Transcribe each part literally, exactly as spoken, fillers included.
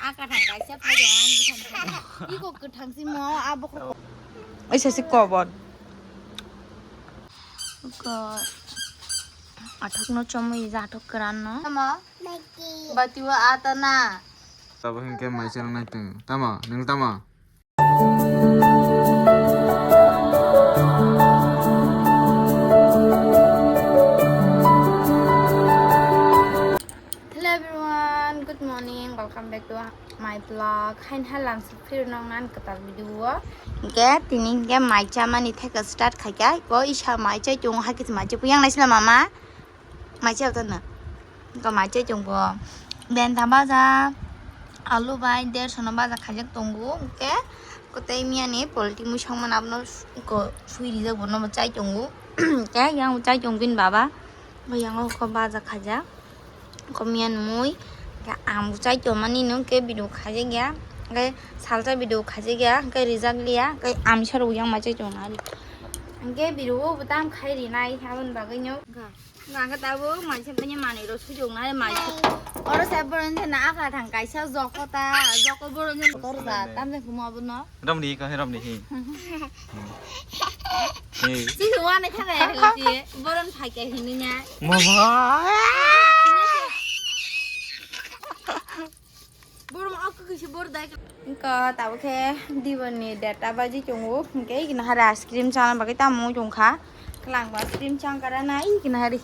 Aka thang kaisa phai ang bwkhani. Iko kwthang si mo abo ko. Oi sasi kobor. Ko athok no chomwi ja athok kwran no. Tamo? Batiwa ata na. Tabo hinkhe mai chang nai tong. Tamo? Nung tamo? Hello everyone, good morning, welcome back to my vlog. Hain halam si phir nong nan kwtal video o. Hinkhe tini hinkhe mai chamani theka start khaikha. Ko isa mai chai chung hakis mai chai puyang naisla mama. Mai chai tana. Ko mai chai chung ko. Den ta baja alu bai derso no baja khaijak tongo. Hinkhe ko tei miyani polti musang mana abno ko sui rijak bono chai tongo. Hinkhe yang chai chung bin baba. Bo yang ko baja khaijak. Ko miyan mui, khe ang bo chai tongmani no, khe video khaijak ya, khe salsa video khaijak ya, khe rijak liya, khe amsa rok yang ma chai tongna ari. Khe video bo tam khai rinai, aboni bagwi no. Nang khe tabo mai se bini manwi rok sujok nai mai. Oro se boron je na aka thang kaisa joko ta, joko boron je motor ja, tam je humo abono. Romni hi, ka romni hi. Hi. Sisi wane thang ya, sisi. Boron phai kya hini nya. Mama. Boron aku kisi bor dai. Ko tabo khe diboni deta baji chungo. Hingke ikina hari ice cream chana bagwi tamo chungkha. Kelang ba ice cream chang kara na ikina hari.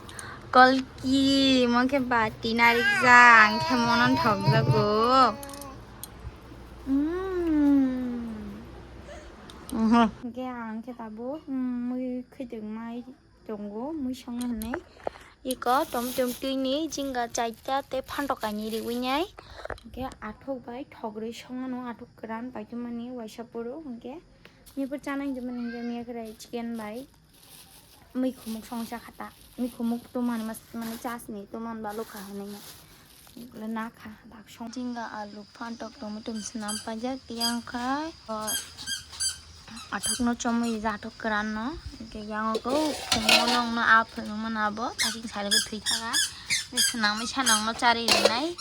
Kolki mo khe bati narik jang khe monon thok jago. Mm. Mhm. Hingke ang khe tabuk, mm, mui khwtwng mai tongo, mui songna hinwi. Iko tom tom twini jinga chaita tei phantok kainwi riwi nai. Hingke athok bai thok rwi songmano, athok kwran paikhe mani waisa phuru hingke. Miphu chanai hinwi mani hingke miya kwrai chicken bai. Mui khumuk songsa khata. Mui khumuk tomani mas-, mane chasni toman ba lukha hinwi. Nakha bak song. Jinga alu phantok tomato swnam paijak yang khai. Athokno chomwi athok kwranno. Hingke yang o kok khumukno nokno aphano mano abo. Thasing salai thwi thaka. Swnamwi sanokno charwi rinai.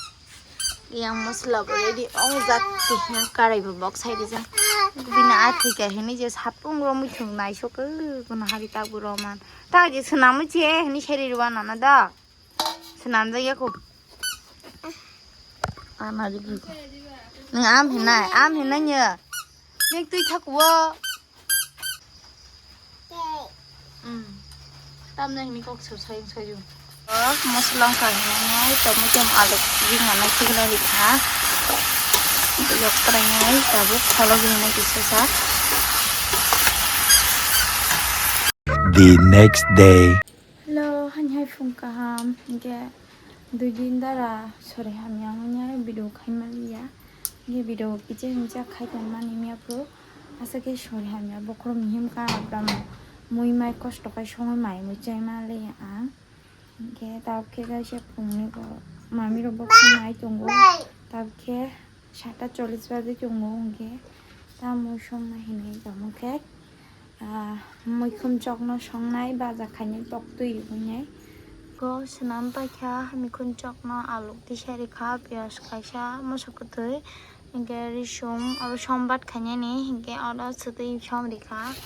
Yang masala bo ready ong jak twi yang karai bo bok sai rijak. Bini athwi khe hini je sapung romwi thung naisok kono hari tak bo roman. Ta je swnamwi che hini seri rwna na da. Swnamjak ya ko. Ama di ko. Nang am hinai, am hinai nya. Nek twi thak wo. Tamna hini kok sir sayung sayung. Masala wngkha hinwi tomato alu ring nana kigna rikha. Yok krangnai tabuk salo ring nai kisa sa. The next day. Hello, hani hai phung kaham. Hingke dui din dara sori hamya wngya video khaima liya. Hingke video kiche hingcha khai tongmani miya phuru. Asa khe sori hamya bokhorok mihim ka abram mui mai kosto khai songwi mai mui chaima le ang. Hingke tabuk khe kaisa phungni bo mami rok bo khe mai tongo. Tabuk khe sata chollish baje tongo hingke tamo songna hinwi tamo khe. Ah, muikhum chokno songnai, baja khainai, toktwi rwinai. Ko swnam paikha muikhum chokno, alu tisa rikha, piyaj kaisa, moso kwtwi, hinkhe risum, abo sombat khainani, hinkhe oro swtwi som rikha.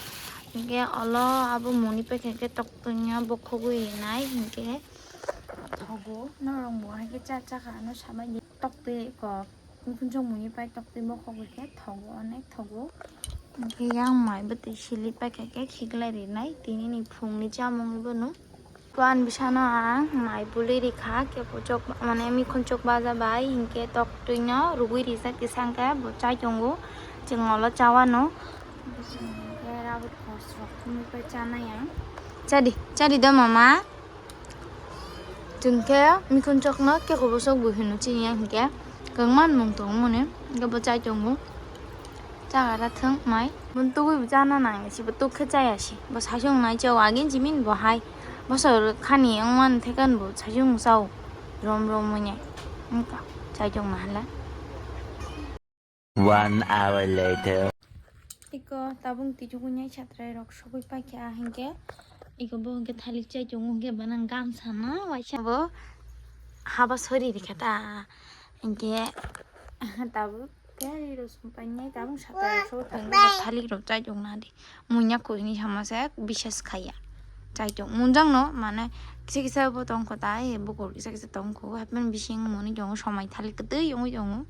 Hinkhe olo abo muni paikha khe toktwino bokhogwi rinai, hinkhe thogo, norok bo haikhe cha chakha ano sabai di toktwi kok. Muikhum chok muni pai toktwi bokhogwi khe thogo, onek thogo. Hingke yang mai bwtwi sili paikha khe khiklai rinai tini ni phungni chamungni bono. Kuan bisano ang mai buli rikha khe puchok mane muikhum chok baja bai hingke toktwino rugwi rijak kisa hingke bo chai tongo chwng olo chawano. Hingke rabot kosrok thumwi pai chanai ang. Chadi, chadi do mama. Chwng khe mikhun chokno khe kobosok bo hino chini yang hinkhe kwbangma nwng tongo mone hinkhe bo chai tongo. Chakara thwng mai bo tugui bo chana nang si bo tuk khe chaya si bo saichung nai chao agin jimin bo hai bosor khani wngmani thekhan bo saichung chao rom rom mone wngkha chai tongma hala. One hour later. Iko tabung tichukunyai satrai rok sogwi paikha hinkhe iko bo hinkhe thalik chai tongo hinkhe bana gamsa no waisa bo haba sori rikha ta hinkhe Tabuk khe ri rosong painai, tabuk sata rok sobo thangwi thalik rok chai tong na di. Munya koi ni sama se bises khaya. Chai tong munjang no, mane kisa kisa bo tong kho tai, bukur kisa kisa tong kho, happen bising moni tong somai thalik kwtwi yongwi tongo.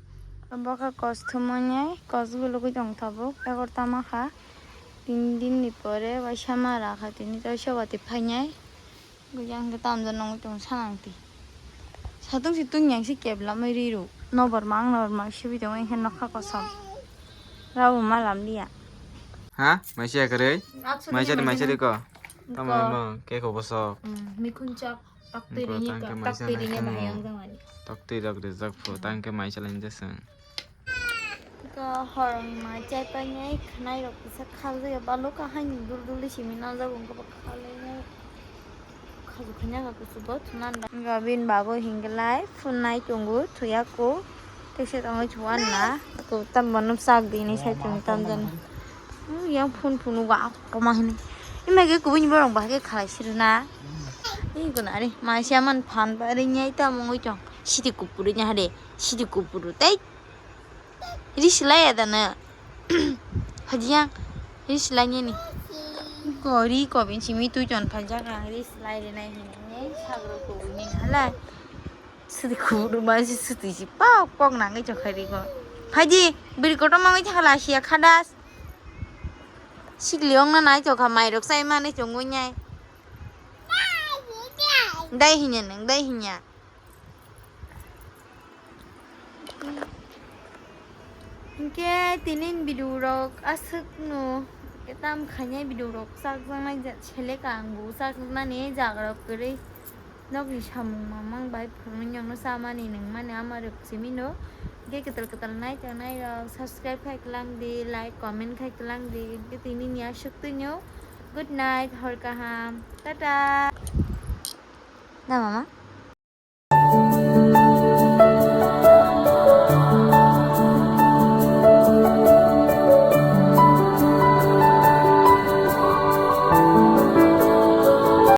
Bokha kos thumani, kos gulugwi tong tabuk, egor tama kha. Tin din ni pore waisa ma rakha, tini to soba te phainai. Gujang ke tamja nongwi tong sanang ti. Satung si tung yang si kep lamai ri ru. Nobar mang, nobar mang sibi tong engkhe nokha kosom. Rabu ma lam liya. Ha? Maisa kare? Maisa de, maisa de ko. Tamo mo ke ko boso. Hmm, mikhun chak tak tiri ni ka, tak tiri ni bahayang jangani. Tak tiri rok de jak pho, tang ke maisa lain jasang. Ko horong ma chai painai khwnai rok kisa khaljak ya, balok kahai ni dul dul simi nang jago, wngkha ba khalai nai. Khaju khanya ka kusu bo thunan da. Wngkha bini babu hinglai phunai tongo thuya ko. Tekse tongwi thuan na. Ko tam bono sak di ni sai tong tam jan. Yang phun phunu ga koma hini. Ima ge kubuni borong ba ge khalai sirna. Ini guna ari ma siaman phan ba ri nyai ta mongoi tong. Sidi kupuru nya hade. Sidi kupuru tai. Ri silai ya dana. Haji yang ri silai ni. Ko ri ko bin simi tu jon phaljak ang ri silai ri nai hin. Ni sagro ko bin halai. Sidi khuru ma si sidi si pok pok nang i chokha ri ko. Phaji biri koto mangi chakha la sia khadas. Sikli ong na nai chokha mai rok sai mani chongoi nyai. Dai hinya nang dai hinya. Hingke tini video rok aswk no, tam khainai video rok chakjaknai ja-, selek ang bo chakjaknani jaga rok kwrwi. Nokni samung mamang bai phunuknwi nokno chamani nungmani ama rok simi no. Hingke kwtal kwtal nai tongnai rok subscribe khai kwlang di, like, comment khai kwlang di. Hingke tini ni aswk twi no. Good night, hor kaham, tata. Na mama?